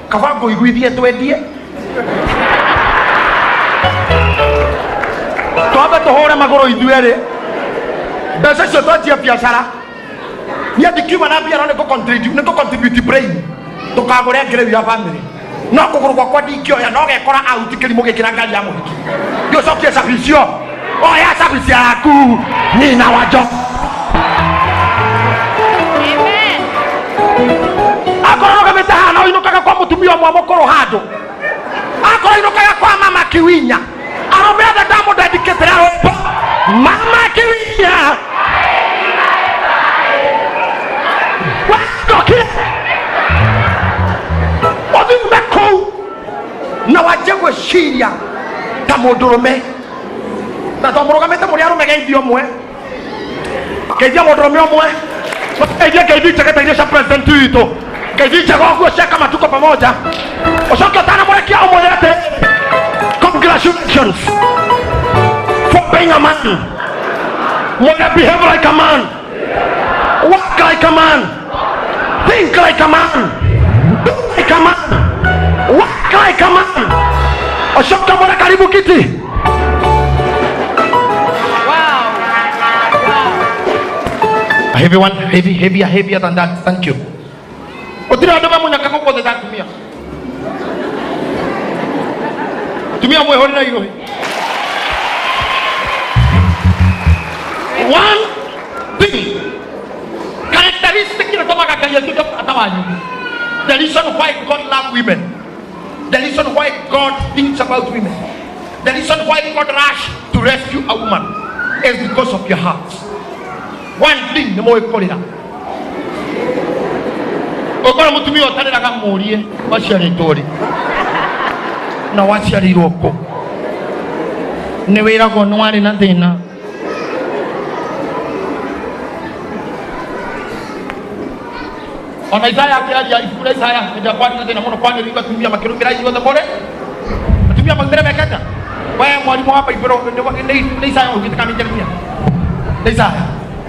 Kaba ngũiguithie twendie. Twambe tũhũre magũrũ ithuerĩ. Mbeca icio twanjie biacara. Niĩ ndikiuma na mbia no nĩ ngũ-contribute brain. Ndũkagũre ngĩrĩu ya family. No kũgũrũ gwakwa ndingĩoya no gekora out kĩrimũ gĩkĩ na ngari ya mũhiki. Ndiũcokie cabi icio. Oya cabi ciaku nyina wa njo. Amen. Akorwo rũgamĩte haha na ũinũkaga kwa mũtumia ũmwe mũkũrũ handũ. Akorwo ũinũkaga kwa mama Kiwinya. Arũme othe ndamũdedicatĩra rwĩmbo. Mama Kiwinya. Wandokire. Ũthiume kũu na wanjie gwĩciria ta mũndũrũme. Na to mũrũgamĩte mũrĩ arũme geithio ũmwe. Geithia mũndũrũme ũmwe. Geithia ngeithi njega ta iria cia president witũ. Ngeithi njega ũguo cia kama tuko pamoja. Ũcoke ũtanamũrekia ũmwĩre atĩ congratulations for being a man. Mwĩre behave like a man. Work like a man. Think like a man. Do like a man. Work like a man. Ũcoke ũmwĩre karibu kiti. Wow. Wow. A heavy one, heavy, heavier, heavier than that. Thank you. Gũtirĩ andũ mamunyaka gũkũ thĩ ta atumia. Atumia mwĩhũrĩre irũhi. One thing, characteristic ĩrĩa ĩtũmaga Ngai atuĩke bata wanyu. The reason why God love women. The reason why God thinks about women. The reason why God rush to rescue a woman is because of your heart. One thing nĩ mũĩ kũrĩra. Ũkora mũtumia ũtarĩraga mũrie waciarĩtwo rĩ na waciarĩirwo kũ. Nĩ wĩragwo nĩ warĩ na thĩna. Ona Isaya akĩaria ibuku rĩa Isaya hĩndĩ ĩrĩa kwarĩ na thĩna mũno kwanĩrĩirwo atumia makĩrũmĩra ithuothe mũrĩ atumia maumĩre mekete we mwarimũ wa Bible nĩ Isaya ũngĩte kana nĩ Jeremia nĩ Isaya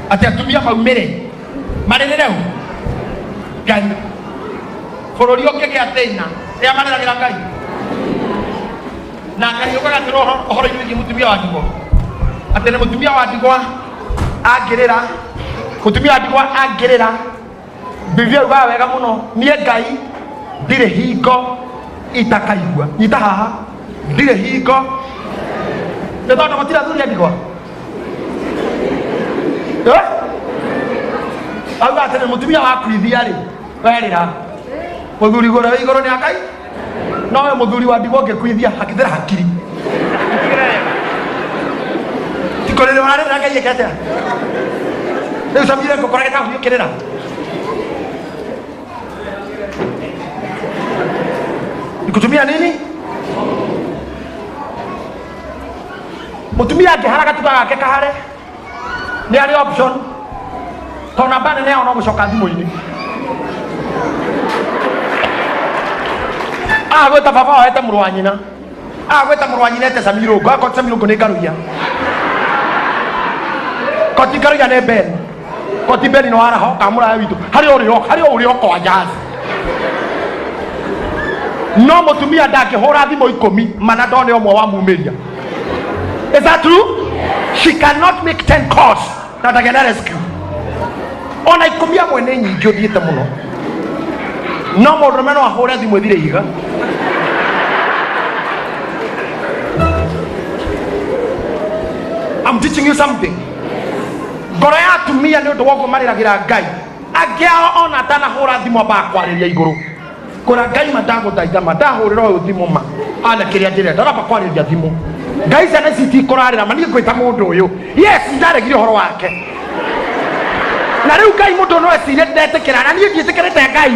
atĩ atumia maumĩre marĩrĩre ũ Ngai bũrũri ũngĩgĩa thĩna rĩrĩa marĩragĩra Ngai na Ngai ugaga atĩrĩ ũhoro-inĩ wĩgiĩ mũtumia wa ndigwa atĩ nĩ mũtumia wa ndigwa angĩrĩra mũtumia wa ndigwa angĩrĩra Biblia yugaga wega mũno niĩ Ngai ndirĩ hingo itakaigua. Nyita haha ndirĩ hingo nĩ tondũ gũtirĩ athuri a ndigwa. Auga atĩrĩ mũtumia wakuithia rĩ werĩra mũthuri ũrĩa wĩ igũrũ nĩ akai no we mũthuri wa ndigwa ũngĩkuithia hakithĩra hakiri tikũrĩrĩ ũrarĩrĩra Ngai ĩke atĩa rĩu camire ngũkora gĩtabu ũkĩrĩra nikutumia nini mũtumia angĩhara gatuka gake kahare nĩ arĩ option tondũ namba nene yao no gũcoka thimũ-inĩ agwĩta baba wao ete mũrũ wa nyina agwĩta mũrũ wa nyina ete Samirũngũ akorwo Samirũngũ nĩ ngaruia koti ngaruia nĩ Ben koti Ben nĩ waraho ka mũraya witũ harĩ ũrĩ harĩ ũrĩ okoa jazi no mũtumia ndangĩhũra thimũ ikũmi mana ndone ũmwe wa mumĩria. Is that true? She cannot make 10 calls na ndagĩa rescue. Ona ikũmi amwe nĩ nyingĩ ũthiĩte mũno no mũndũrũme no ahũre thimũ ĩthire ihiga. I'm teaching you something. Ngoro ya atumia nĩ ũndũ wa ũguo marĩragĩra Ngai angĩ ao ona atanahũra thimũ ambaga kwarĩria igũrũ kũra Ngai ma ndagũthaitha ma ndahũrĩra ũyũ thimũ ma ana kĩrĩa ndĩrenda ramba kwarĩria thimũ Ngai ciana ici itikũrarĩra ma niĩ ngwĩta mũndũ ũyũ yes ndaregire ũhoro wake na rĩu Ngai mũndũ no ecirie ndetĩkĩra na niĩ ndiĩtĩkĩrĩte Ngai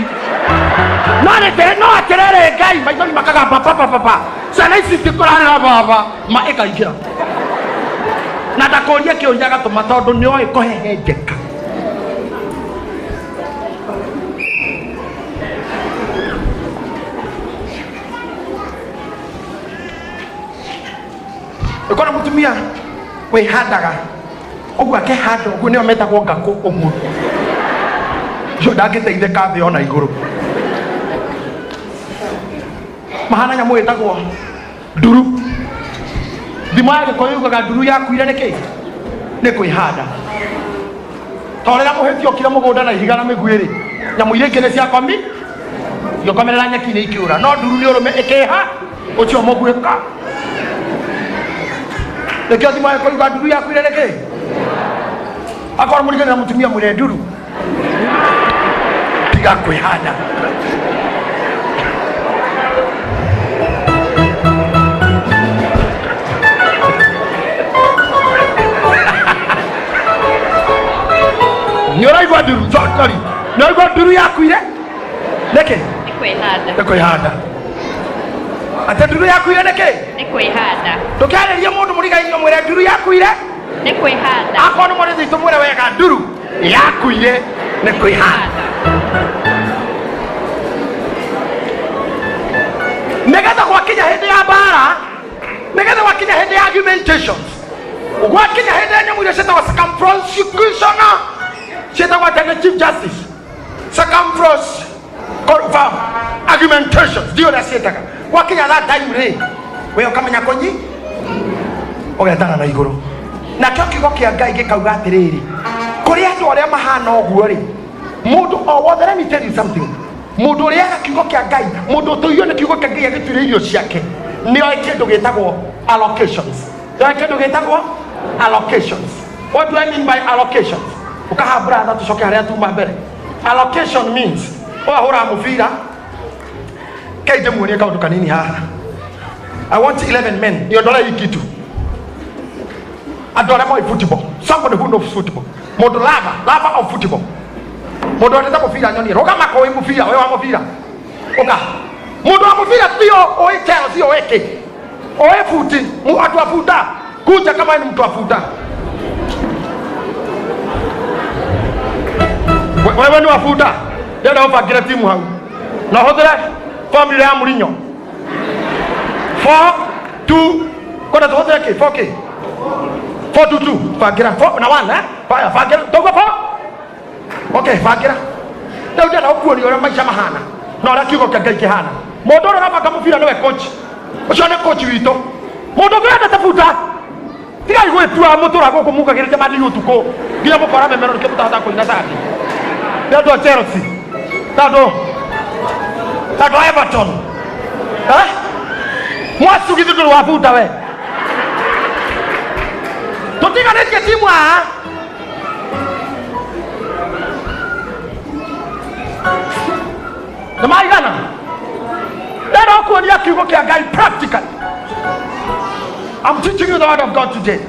no nĩ no atĩrĩrĩ Ngai. Rĩrai maithori makagamba papapapa. Ciana ici itikũrarĩra baba ma ĩkaingĩra na ndakũrie kĩũria agatũma tondũ nĩoĩ kũhehenjeka. Ũkona mũtumia wĩhandaga ũguo akehanda ũguo nĩo metagwo ngakũ ũguo ũcio ndangĩteithĩka thĩ ona igũrũ. Mahana nyamũ ĩtagwo nduru. Thimo ya gĩkũyũ yugaga nduru yakuire nĩkĩ? Nĩ kwĩhanda. To rĩrĩa mũhĩti okire mũgũnda na ihiga na mĩguĩ rĩ, nyamũ iria ingĩ nĩ ciakomi igĩkomerera nyeki-inĩ ikĩũra, no nduru nĩ ũrũme ĩkĩha ũcio mũguĩka. Nĩkĩo thimo ya gĩkũyũ yugaga nduru yakuire nĩkĩ? Akorwo mũrigani na mũtumia mwĩre nduru tiga kwĩhanda. Nĩ ũraigua nduru, sorry, nĩ ũraigua nduru yakuire nĩkĩ? Nĩ kwĩhanda. Nĩ kwĩhanda. Atĩ nduru yakuire nĩkĩ? Nĩ kwĩhanda. Ndũkĩarĩrie mũndũ mũrigainĩ ũmwĩre nduru yakuire. Nĩ kwĩhanda. Akorwo nĩ mũrĩthi tũmwĩre wega nduru yakuire nĩ kwĩhanda. Nĩgetha gwakinya hĩndĩ ya mbara, nĩgetha gwakinya hĩndĩ ya argumentations, gwakinya hĩndĩ ya nyamũ iria ciĩtagwo circumlocution, ciĩtagwo atĩa nĩ chief justice, circumflux confirm argumentations, ndio ũrĩa ciĩtaga. Gwakinya that time rĩ, we ũkamenya kũnyi ũgetana na igũrũ. Nakĩo kiugo kĩa Ngai gĩkauga atĩrĩrĩ, kũrĩ andũ arĩa mahana ũguo rĩ, mũndũ o wothe, let me tell you something, mũndũ ũrĩaga kiugo kĩa Ngai, mũndũ ũtũirio nĩ kiugo kĩa Ngai agĩtuire irio ciake, nĩoĩ kĩndũ gĩtagwo allocations. Nĩoĩ kĩndũ gĩtagwo allocations. What do I mean by allocations? Ũkaha brother, tũcoke harĩa tuma mbere. Allocation means wahũra mũbira, kei ndĩmuonie kaũndũ kanini haha. I want 11 men niondole hii kitu. Andũ arĩa moĩ football, somebody who knows football, mũndũ lover, lover of football, mũndũ wendete mũbira nyonie rũgama kũĩ mũbira, we wa mũbira ũka, mũndũ wa mũbira sio ũĩ Chelsea, ũĩ kĩ, ũĩ buti, andũ a bunda kuja kama ni mtu wa bunda. Wewe ni wa bunda, ndĩrenda ũbangĩre timu hau na ũhũthĩre formula ya Mourinho 4 2 kwenda tũhũthĩre kĩ 4 kĩ 4 2 2 bangĩra 4 na 1 eh baya bangĩra tũguo 4 okay bangĩra. Rĩu ndĩrenda gũkuonia ũrĩa maica mahana na ũrĩa kiugo kĩa Ngai kĩhana. Mũndũ ũrĩa ũrabanga mũbira nĩwe coach, ũcio nĩ coach witũ. Mũndũ ũngĩ wendete bunda, tigai gwĩtua mũtũra gũkũ mukagĩrĩria mandiri ũtukũ nginya mũkora memero nĩkĩo mũtahota kũina candi. Nĩ andũ a Chelsea, na andũ a Everton, eh? Mwacugithi ndũrĩ wa bunda we. Tũtiganĩtie timu haha. Nĩ maigana. Ndĩrenda gũkuonia kiugo kĩa Ngai practically. I'm teaching you the word of God today.